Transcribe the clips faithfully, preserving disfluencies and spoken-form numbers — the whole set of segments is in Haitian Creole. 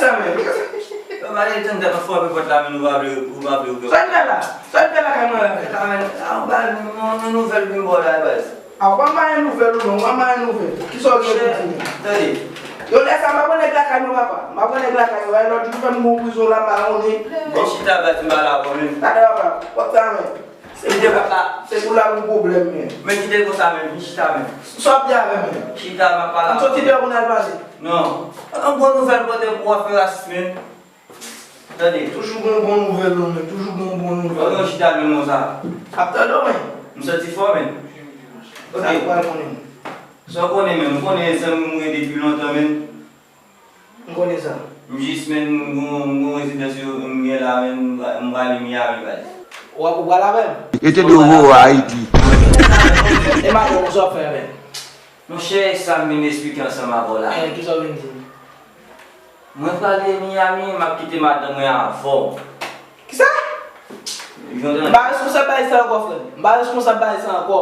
Sa menm. Yo, ba li tann dat, frape pòt la, men ou pa vle, ou pa vle ouvè. Sa l fè la? Sa l fè la, kay mwen la? Sa menm, a, ba nou, nou, nou nouvèl vin bò la, baz. A, w pa bay nouvèl ou non, w pa bay nouvèl. Kisa w gen pou di? Tande. Yo, lè sa, m pa pran nèg lakay non, papa. M pa pran nèg lakay non. Lòt jou, fè m gon prizon la, m pa konnen. Men chita, baz, m pa la, menm. Tande, papa. W ap sa, men. Se pou la, se pou la pou pwoblèm, men. Men kite l konsa, men. Vin chita, men. Sa w ap di avè m, men? Chita, m ap pale avè w. M soti deyò pou n al pase. Non. An bon nouvèl pote pou w fè rasis, men. Tande. Toujou gon bon nouvèl, non, men. Toujou gon bon nouvèl. Mwen gen yon chita, men, non, sa. Ap tande w, men. M santi fò, men. Ok. Sa ou pral konnen? Sa w konnen, men. M konnen zanmi m ye depi lontan, men. M konnen sa. M jis, men, m gon, m gon rezidans yo, m gen la, men, m pra-, m prale Miami, baz. Ou, ou pral avè m? E te dlo vo Ayiti. E maten, sa w ap fè, men? Monchè, sa m vin esplike ansanm avè w la. Eh, kisa w vin di m? Mwen prale Miami, m ap kite madanm mwen avè w. Kisa? Jan w tande? M pa reskonsab bagay sa ankò, frè m. M pa reskonsab bagay sa ankò.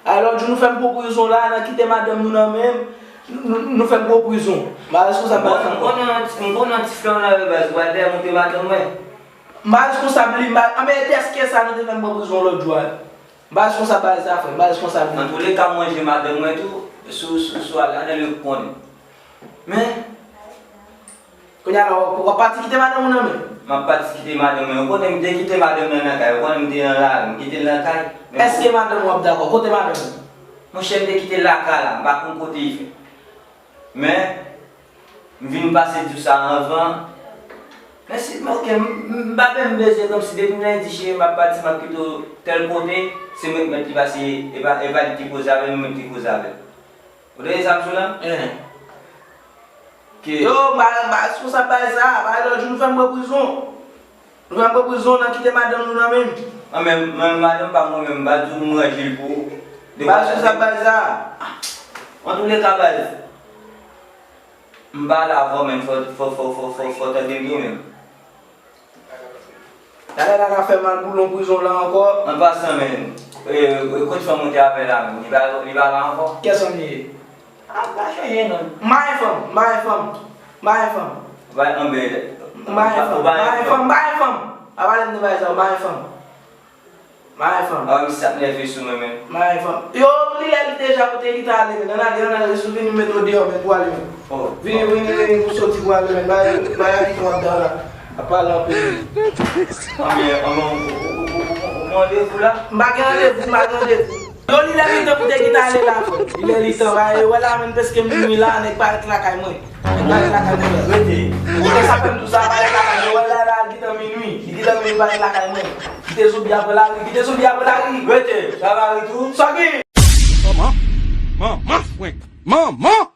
A, lòt jou, nou fè m pran prizon la, nan kite madanm nou nan men m, nou, nou, nou fè m pran prizon. M pa reskonsab bagay sa ankò. M konnen yon ti, m konnen yon ti flan nan yo, baz, ou pral dèyè monte madanm mwen. M pa reskonsab li, m pa, anben, dèske sa nou te fè m pran prizon lòt jou a. M pa reskonsab bagay sa, frè m, m pa reskonsab li. Antouleka, m ranje madanm mwen tou, sou, sou, sou al, al nan le konn. Men, kounye a la, w ap, w ap pati kite madanm ou nan men? M ap pati kite madanm mwen. Ou konnen m te kite madanm nan nan kay. Ou konnen m te nan lari. M kite l nan kay. Men èske madanm ou ap dakò? Kote madanm ou? Monchè, m te kite l lakay la. M pa konn kote l fè. Men, m vin pase di w sa anvan. Men si, men ok, m, m, m pa menm bezwen kòmsi depi m lendi, cheri, m ap pati, m ap kite w tèl kote, se mwen k mèt li pase, e pa, e pa li ki koze avè m, mwen ki koze avè l. Ou tande sa m sou la? Enhen. Ke yo, m pa, m pa reskonsab bagay sa. Bagay lòt jou nou fè m pran prizon. Nou fè m pran prizon, n a kite madanm nou nan men m. An, men, men madanm pa mwen menm, m pa di w m ranje l pou ou. M pa reskonsab bagay sa. Antouleka, baz, m pale avè w, men fò, fò, fò, fò, fò, fò w tande m tou, men. Talè la ka fè mal pou lon prizon la ankò. An pasan, men, e, e, kot fanm ou te avè la, men, li pa, li pa la ankò? Kiyès fanm li ye? A, pa chanje non. M pa gen fanm, m pa gen fanm, m pa gen fanm. Ou pa anbèl. M pa gen fanm, m pa gen fanm, m pa gen fanm. Pa pale m de bagay sa yo, m pa gen fanm. M pa gen fanm. A, misye ap nève sou mwen, men. M pa gen fanm. Yo, li lè li deja pote gita ale, men. Ann ale, ann ale, si w vini m mete w deyò, men, pou ale, men. Oh. Vini, vini, vini, pou soti pou ale, men. Bay, bay Alitò ap da la. Ap pale anpil. Anbyen, anbyen, ou, ou, ou, ou, ou gen randevou la? M pa gen randevou, m pa gen randevou. Yo, li lè li tan pou te kite ale la, frè. Li lè li tan, ba, e, wè la, menm prèske minui la, nèg parèt lakay mwen. Nèg parèt lakay mwen. Rete. Ou konn sa fè m tou sa, parèt lakay mwen. Wè la, la, li tan minui. Li tan minui, parèt lakay mwen. Kite zonbi a pran lari, kite zonbi a pran lari. Rete. Sa va ri tou. Sa gen? Manman. Manman, frenk. Manman.